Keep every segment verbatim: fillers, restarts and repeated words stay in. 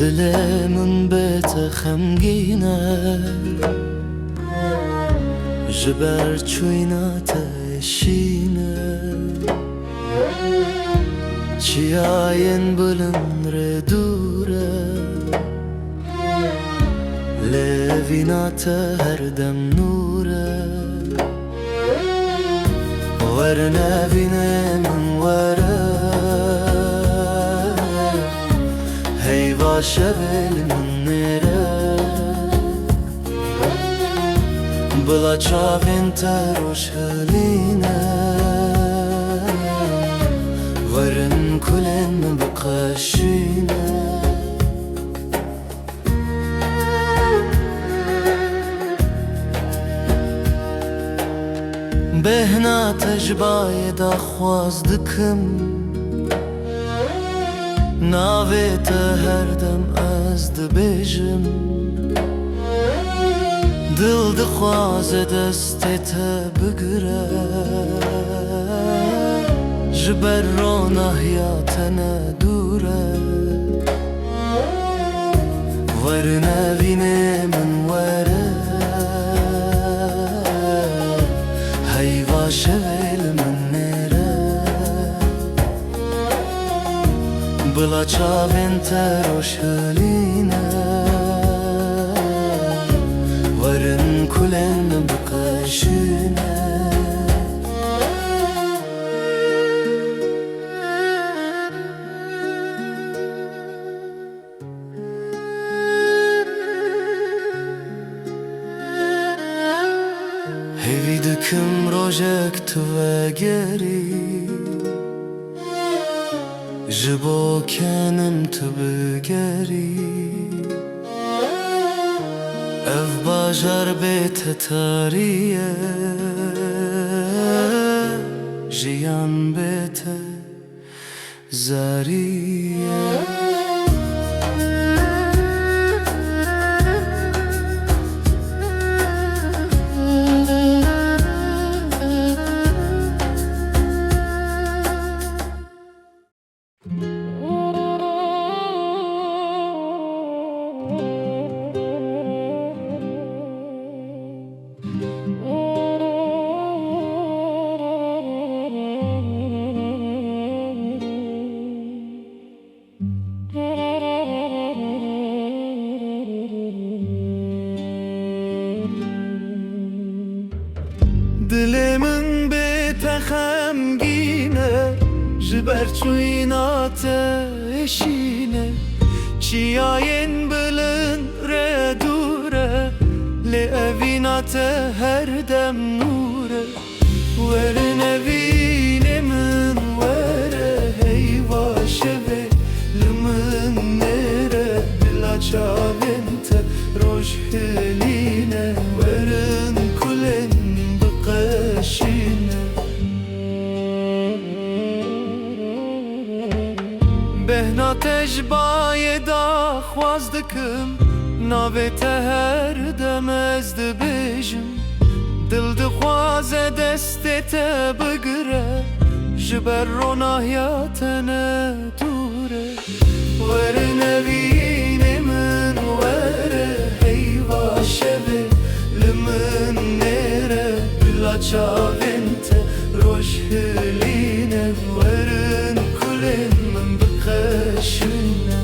Dilê min bê te xemgîn e, ji ber çûyîna te şîn e. Çiyayên bilind rê dûr e, lê evîna te her dem nûr e. Were nevînê min were, heyva şevê li min nêre. Bila çavên te roj hilîne, werin kulên min biqeşîne. Bêhna te ji bayê daxwaz dikim, navê te her dem ez dibêjim. Dil dixwaze destê te bigire, ji ber ronahiya te ne dûr e. Were nevînê min were, heyva şevê li min nêre. Bila çavên te roj hilîne, werin kulên min biqeşîne. Hêvî dikim rojek tu vegerî, ji bo kenim tu bigerî. Ev bajar bê te tarî ye, jiyan bê te zarî ye. Dilê min bê te xemgîn e, ji ber çûyîna te şîn e. Çiyayên bilind rê dûr e, lê evîna te her dem nûr e. Were nevînê min were, heyva şevê li min nêre. Bila çavên te roj hilîne, werin kulên biqeşîne. Bêhna te ji bayê daxwaz dikim, navê te her dem ez dibêjim. Dil dixwaze destê te bigire, ji ber ronahiya te ne dûr e. Were nevînê min were, heyva şevê li min nêre. Bila çavên te roj hilîne, werin kulên min biqeşîne.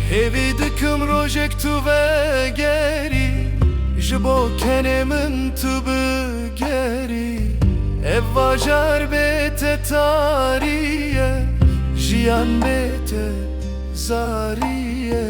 Hêvî dikim rojek tu vegerî, ji bo kenê min tu bigerî. Ev bajar bê te tarî ye, jiyan bê te zarî ye.